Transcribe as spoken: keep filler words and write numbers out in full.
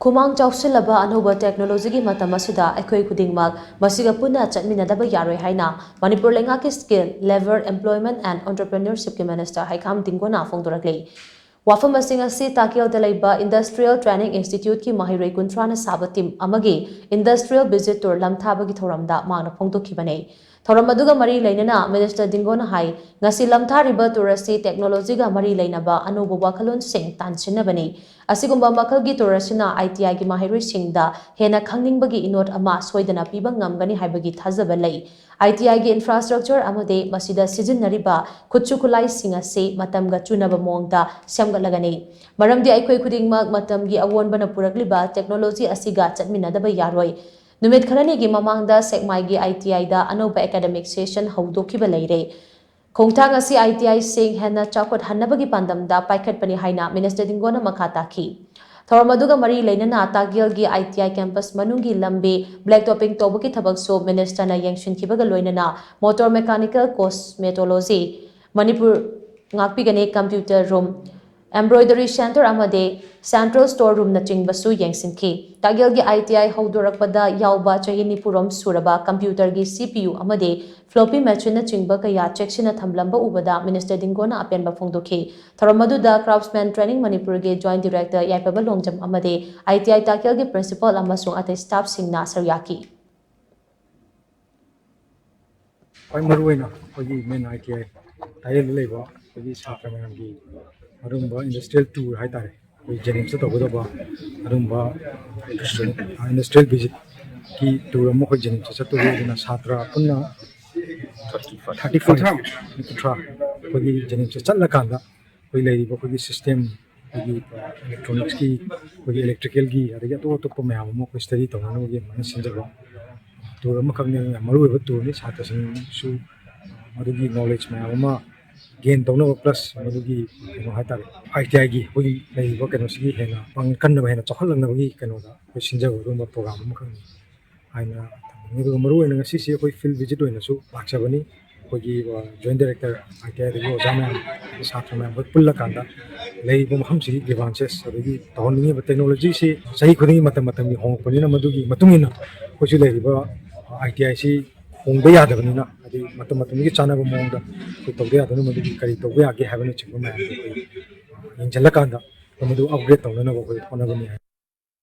ꯈꯨꯃꯥꯡ ꯆꯥꯎꯁꯤꯜꯂꯕ ꯑꯅꯧꯕ ꯇꯦꯛꯅꯣꯂꯣꯖꯤꯒꯤ ꯃꯇꯝ ꯑꯁꯤꯗ ꯑꯩꯈꯣꯏ ꯈꯨꯗꯤꯡꯃꯛ ꯃꯁꯤꯒ ꯄꯨꯟꯅ ꯆꯠꯃꯤꯟꯅꯗꯕ ꯌꯥꯔꯣꯏ ꯍꯥꯏꯅ ꯃꯅꯤꯄꯨꯔ ꯂꯩꯉꯥꯛꯀꯤ Skill, Labour, Employment and Entrepreneurshipꯀꯤ Minister ꯍꯩꯈꯥꯝ ꯗꯤꯡꯒꯣꯅ ꯐꯣꯡꯗꯣꯔꯛꯂꯤ꯫ ꯋꯥꯐꯝ ꯑꯁꯤꯡ ꯑꯁꯤ ꯇꯥꯀꯦꯜꯗ ꯂꯩꯕ Industrial Training Instituteꯀꯤ ꯃꯍꯩꯔꯣꯏ ꯀꯨꯟꯊ꯭ꯔꯥꯅ ꯁꯥꯕ team ꯑꯃꯒꯤ Industrial Visit Tour ꯂꯝꯊꯥꯕꯒꯤ ꯊꯧꯔꯝꯗ ꯃꯍꯥꯛꯅ ꯐꯣꯡꯗꯣꯛꯈꯤꯕꯅꯤ꯫ ꯊꯧꯔꯝ ꯑꯗꯨꯒ ꯃꯔꯤ ꯂꯩꯅꯅ Minister ꯗꯤꯡꯒꯣꯅ ꯍꯥꯏ, ꯉꯁꯤ ꯂꯝꯊꯥꯔꯤꯕ tour ꯑꯁꯤ ꯇꯦꯛꯅꯣꯂꯣꯖꯤꯒ ꯃꯔꯤ ꯂꯩꯅꯕ ꯑꯅꯧꯕ ꯋꯥꯈꯜꯂꯣꯟꯁꯤꯡ ꯇꯥꯟꯁꯤꯟꯅꯕꯅꯤ꯫ ꯑꯁꯤꯒꯨꯝꯕ ꯃꯈꯜꯒꯤ tour ꯑꯁꯤꯅ ITIꯒꯤ ꯃꯍꯩꯔꯣꯏꯁꯤꯡꯗ ꯍꯦꯟꯅ ꯈꯪꯅꯤꯡꯕꯒꯤ ꯏꯅꯣꯠ ꯑꯃ ꯁꯣꯏꯗꯅ ꯄꯤꯕ ꯉꯝꯒꯅꯤ ꯍꯥꯏꯕꯒꯤ ꯊꯥꯖꯕ ꯂꯩ꯫ ITIꯒꯤ infrastructure ꯑꯃꯗꯤ ꯃꯁꯤꯗ ꯁꯤꯖꯤꯟꯅꯔꯤꯕ ꯈꯨꯠꯁꯨ ꯈꯨꯠꯂꯥꯏꯁꯤꯡ ꯑꯁꯤ ꯃꯇꯝꯒ ꯆꯨꯅꯕ ꯃꯑꯣꯡꯗ ꯁꯦꯝꯒꯠꯂꯒꯅꯤ꯫ ꯃꯔꯝꯗꯤ ꯑꯩꯈꯣꯏ ꯈꯨꯗꯤꯡꯃꯛ ꯃꯇꯝꯒꯤ ꯑꯑꯣꯟꯕꯅ ꯄꯨꯔꯛꯂꯤꯕ ꯇꯦꯛꯅꯣꯂꯣꯖꯤ ꯑꯁꯤꯒ ꯆꯠꯃꯤꯟꯅꯗꯕ ꯌꯥꯔꯣꯏ꯫ ꯅꯨꯃꯤꯠ ꯈꯔꯅꯤꯒꯤ ꯃꯃꯥꯡꯗ ꯁꯦꯛꯃꯥꯏꯒꯤ ITIꯗ ꯑꯅꯧꯕ academic session ꯍꯧꯗꯣꯛꯈꯤꯕ ꯂꯩꯔꯦ꯫ ꯈꯣꯡꯊꯥꯡ ꯑꯁꯤ ITIꯁꯤꯡ ꯍꯦꯟꯅ ꯆꯥꯎꯈꯠꯍꯟꯅꯕꯒꯤ ꯄꯥꯟꯗꯝꯗ ꯄꯥꯏꯈꯠꯄꯅꯤ ꯍꯥꯏꯅ Minister ꯗꯤꯡꯒꯣꯅ ꯃꯈꯥ ꯇꯥꯈꯤ꯫ ꯊꯧꯔꯝ ꯑꯗꯨꯒ ꯃꯔꯤ ꯂꯩꯅꯅ ꯇꯥꯛꯌꯦꯜꯒꯤ ITI campus ꯃꯅꯨꯡꯒꯤ ꯂꯝꯕꯤ black topping ꯇꯧꯕꯒꯤ ꯊꯕꯛꯁꯨ Ministerꯅ ꯌꯦꯡꯁꯤꯟꯈꯤꯕꯒ ꯂꯣꯏꯅꯅ Motor Mechanical, Cosmetology, Manipur ꯉꯥꯛꯄꯤꯒꯅꯤ, computer room, embroidery centre ꯑꯃꯗꯤ central store roomꯅꯆꯤꯡꯕꯁꯨ ꯌꯦꯡꯁꯤꯟꯈꯤ꯫ ꯇꯥꯛꯌꯦꯜꯒꯤ ITI ꯍꯧꯗꯣꯔꯛꯄꯗ ꯌꯥꯎꯕ ꯆꯍꯤ ꯅꯤꯐꯨꯔꯣꯝ ꯁꯨꯔꯕ computerꯒꯤ CPU ꯑꯃꯗꯤ floppy machineꯅꯆꯤꯡꯕ ꯀꯌꯥ ꯆꯦꯛꯁꯤꯟꯅ ꯊꯝꯂꯝꯕ ꯎꯕꯗ Minister ꯗꯤꯡꯒꯣꯅ ꯑꯄꯦꯟꯕ ꯐꯣꯡꯗꯣꯛꯈꯤ꯫ ꯊꯧꯔꯝ ꯑꯗꯨꯗ Craftsman Training ꯃꯅꯤꯄꯨꯔꯒꯤ Joint Director ꯌꯥꯏꯐꯕ ꯂꯣꯡꯖꯝ ꯑꯃꯗꯤ ITI ꯇꯥꯛꯌꯦꯜꯒꯤ principal ꯑꯃꯁꯨꯡ ꯑꯇꯩ staffꯁꯤꯡꯅ ꯁꯔꯨꯛ ꯌꯥꯈꯤ꯫ ꯈ꯭ꯋꯥꯏ ꯃꯔꯨꯑꯣꯏꯅ ꯑꯩꯈꯣꯏꯒꯤ main ITI ꯇꯥꯛꯌꯦꯜꯗ ꯂꯩꯕ ꯑꯩꯈꯣꯏꯒꯤ ꯁꯥꯇ꯭ꯔ ꯃꯌꯥꯝꯒꯤ ꯑꯗꯨꯒꯨꯝꯕ industrial tour ꯍꯥꯏꯇꯥꯔꯦ, ꯑꯩꯈꯣꯏ JNIMSꯇ ꯇꯧꯒꯗꯕ ꯑꯗꯨꯒꯨꯝꯕ industrial visitꯀꯤ tour ꯑꯃ ꯑꯩꯈꯣꯏ JNIMSꯇ ꯆꯠꯇꯣꯔꯤ꯫ ꯑꯗꯨꯅ ꯁꯥꯇ꯭ꯔ ꯄꯨꯟꯅ ꯊꯥꯔꯇꯤ ꯐꯥꯏꯚ, ꯀꯨꯟꯊ꯭ꯔꯥ ꯑꯩꯈꯣꯏꯒꯤ JNIMSꯇ ꯆꯠꯂꯀꯥꯟꯗ ꯑꯩꯈꯣꯏ ꯂꯩꯔꯤꯕ ꯑꯩꯈꯣꯏꯒꯤ system, ꯑꯩꯈꯣꯏꯒꯤ electronicsꯀꯤ, ꯑꯩꯈꯣꯏꯒꯤ electricalꯒꯤ, ꯑꯗꯒꯤ ꯑꯇꯣꯞ ꯑꯇꯣꯞꯄ ꯃꯌꯥꯝ ꯑꯃ ꯑꯩꯈꯣꯏ study ꯇꯧꯅꯅꯕꯒꯤ ꯑꯗꯨꯃꯥꯏꯅ ꯁꯤꯟꯖꯕ tour ꯑꯃꯈꯛꯅꯤ꯫ ꯌꯥꯝ ꯃꯔꯨꯑꯣꯏꯕ tourꯅꯤ꯫ ꯁꯥꯇ꯭ꯔꯁꯤꯡꯁꯨ ꯃꯗꯨꯒꯤ knowledge ꯃꯌꯥꯝ ꯑꯃ gain ꯇꯧꯅꯕ plus ꯃꯗꯨꯒꯤ ꯀꯩꯅꯣ ꯍꯥꯏꯇꯥꯔꯦ, ITIꯒꯤ ꯑꯩꯈꯣꯏꯒꯤ ꯂꯩꯔꯤꯕ ꯀꯩꯅꯣꯁꯤꯒꯤ ꯍꯦꯟꯅ ꯄꯥꯡꯒꯜ ꯀꯟꯅꯕ, ꯍꯦꯟꯅ ꯆꯥꯎꯈꯠꯂꯛꯅꯕꯒꯤ ꯀꯩꯅꯣꯗ ꯑꯩꯈꯣꯏ ꯁꯤꯟꯖꯕ ꯑꯗꯨꯒꯨꯝꯕ program ꯑꯃꯈꯛꯅꯤ ꯍꯥꯏꯅ ꯊꯝꯖꯅꯤꯡꯉꯤ꯫ ꯑꯗꯨꯒ ꯃꯔꯨꯑꯣꯏꯅ ꯉꯁꯤꯁꯤ ꯑꯩꯈꯣꯏ field visit ꯑꯣꯏꯅꯁꯨ ꯂꯥꯛꯆꯕꯅꯤ꯫ ꯑꯩꯈꯣꯏꯒꯤ ꯖꯣꯏꯟ ꯗꯥꯏꯔꯦꯛꯇꯔ, ꯑꯥꯏ ꯇꯤ ꯑꯥꯏꯗꯒꯤ ꯑꯣꯖꯥ ꯃꯌꯥꯝ, ꯁꯥꯇ꯭ꯔ ꯃꯌꯥꯝ ꯑꯩꯈꯣꯏ ꯄꯨꯜꯂꯀꯥꯟꯗ ꯂꯩꯔꯤꯕ ꯃꯐꯝꯁꯤꯒꯤ ꯒ꯭ꯔꯤꯚꯥꯟꯁꯦꯁ, ꯑꯗꯒꯤ ꯇꯧꯍꯟꯅꯤꯡꯉꯤꯕ ꯇꯦꯛꯅꯣꯂꯣꯖꯤꯁꯤ ꯆꯍꯤ ꯈꯨꯗꯤꯡꯒꯤ ꯃꯇꯝ ꯃꯇꯝꯒꯤ ꯍꯣꯡꯂꯛꯄꯅꯤꯅ ꯃꯗꯨꯒꯤ ꯃꯇꯨꯡ ꯏꯟꯅ ꯑꯩꯈꯣꯏꯁꯨ ꯂꯩꯔꯤꯕ ꯑꯥꯏ ꯇꯤ ꯑꯥꯏꯁꯤ ꯍꯣꯡꯕ ꯌꯥꯗꯕꯅꯤꯅ, ꯍꯥꯏꯗꯤ ꯃꯇꯝ ꯃꯇꯝꯒꯤ ꯆꯥꯟꯅꯕ ꯃꯑꯣꯡꯗ ꯑꯩꯈꯣꯏ ꯇꯧꯕ ꯌꯥꯗꯅ ꯃꯗꯨꯒꯤ ꯀꯔꯤ ꯇꯧꯕ ꯌꯥꯒꯦ ꯍꯥꯏꯕꯅꯆꯤꯡꯕ ꯃꯌꯥꯝꯗꯣ ꯑꯩꯈꯣꯏ ꯌꯦꯡꯁꯤꯜꯂꯀꯥꯟꯗ ꯃꯗꯨ ꯑꯞꯒ꯭ꯔꯦꯗ ꯇꯧꯅꯅꯕ ꯑꯩꯈꯣꯏ ꯍꯣꯠꯅꯒꯅꯤ ꯍꯥꯏ꯫